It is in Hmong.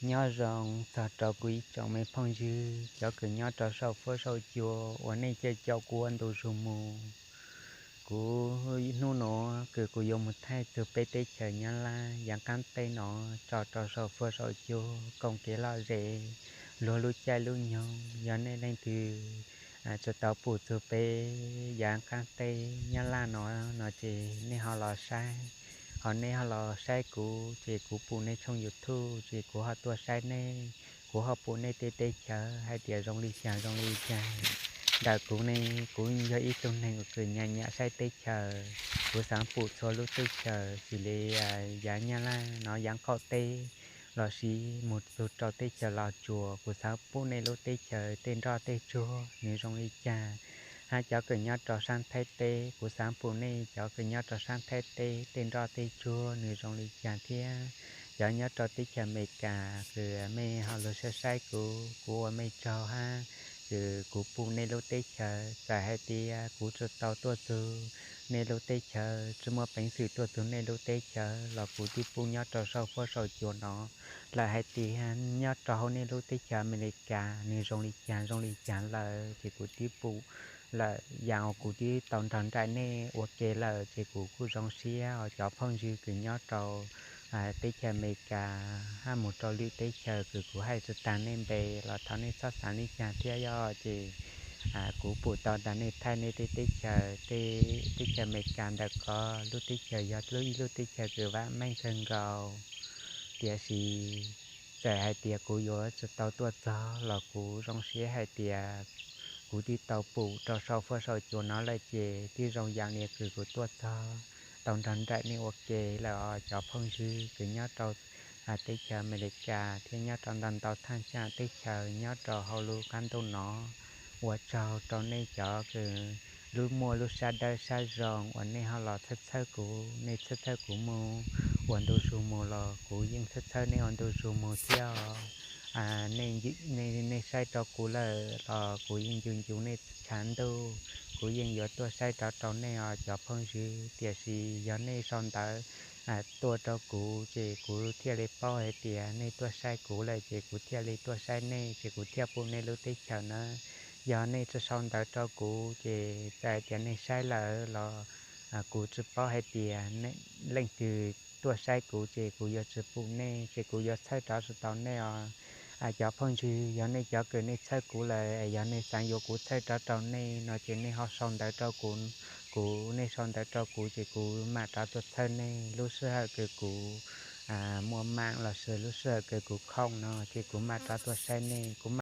Nyob zoo txog rau kuv ib tsoom me phooj ywg cov kws nyob rau saum fuab saum cua uas nej caum kuv ua ntu zus mus. Kuv hnub nuav kws kuv yuav mus thaij txug peb teb chaws Nyab Laj yav qaab teb no tso rau saum fuab saum cua koom kev lom zem luag lub caij lub nyoog. Yog nej leej twg tsi tau pum txug peb yav qaab teb Nyab Laj no no ces nej ho los saib, ho nej ho los saib kuv ces kuv pum nej tshooj YouTube ces kuv ho tuaj saib nej, kuv ho pum nej tej teb chaws hais tias zoo li cas zoo li cas. Ntawm kuv ne, kuv yog ib tug neeg uas kws nyam nyam saib teb chaws, kuv xaav pum txhua lub teb chaws xws li yav Nyab Laj no yav qaum teb lossis mus txug rau teb chaws Los Tsuas, kuv xaav pum nej lub teb chaws tej nroj tej tsuag nws zoo li cas, hab cov kws nyob rau saab Thaib teb kuv xaav pum nej cov kws nyob rau saab Thaib teb tej nroj tej tsuag nws zoo li cas thiab. Cov nyob rau teb chaws Amelikas kws mej ho lug saib saib kuv, kuv ua mej tsaug hab kws kuv pum nej lub teb chaws. Txawm hais tias kuv tsi tau tuaj txug nej lub teb chaws, tsi muaj peev xwm tuaj txug nej lub teb chaws los kuv twb pum nyob rau saum fuab saum cua no lawm hais tias nyob rau hauv nej lub teb chaws Amelikas nws zoo li cas zoo li cas lawm ces kuv twb pum lawm. Yaam uas kuv twb tau nrog nraim nej ua ke lawm ces kuv kuj zoo siab os cov phooj ywg kws nyob rau teb chaws Amelikas hab mus rau lwm teb chaws kws kuv hais tsi taag nej npe los thov nej txhob xaav li cas thiab. Yog ces kuv pum tau tas nej thaij nej tej teb chaws, teb chaws Amelikas ntawm ko lub teb chaws yog lub ib lub teb chaws kws vam meej kawg nkaus. Tiam sis txawm hais tias kuv yuav tsi tau tuaj txog los kuv zoo siab hais tias kuv twb tau pum rau saum fuab saum cua no lawm ces twb zoo yaam li kws kuv tuaj txog tau nrog nraim nej ua ke lawm os cov phooj ywg kws nyob rau teb chaws Amelikas thiab nyob rau ntau ntau thaaj tsam teb chaws nyob rau hauv lub qaab ntuj no. Ua tsaug rau nej cov kws lub muaj lub sab dawb sab zoo uas nej ho los txhawb txhawb kuv, nej txhawb txhawb kuv mus ua ntu zus mus los kuv yeej txhawb txhawb nej ua ntu zus mus thiab os. Nej saib rau kuv lawm los kuv yeej ncu ncu nej tshav ntuj, kuv yeej yuav tuaj saib rov rau nej os cov phooj ywg. Tiam sis yog nej sau ntawv tuaj rau kuv ces kuv thiaj li paub hais tias nej tuaj saib kuv lawm ces kuv thiaj li tuaj saib nej ces kuv thiaj pum nej lub teb chaws nawb. Yog nej tsi sau ntawv rau kuv ces txawm hais tias nej saib lawm los kuv tsi paub hais tias leej twg tuaj saib kuv ces kuv yuav tsi pum nej ces kuv yuav txhawb rov tsi tau nej os. Cov phooj ywg, yog nej cov kws nej txhawb kuv lawm, yog nej xav yuav kuv txhawb rov rau nej no ces nej ho sau ntawv rau kuv, kuv, nej sau ntawv rau kuv ces kuv mam rov tuaj txhawb nej. Lub sij hawm kws kuv muaj maam lossis lub sij hawm kws kuv khoom no ces kuv mam rov tuaj saib nej, kuv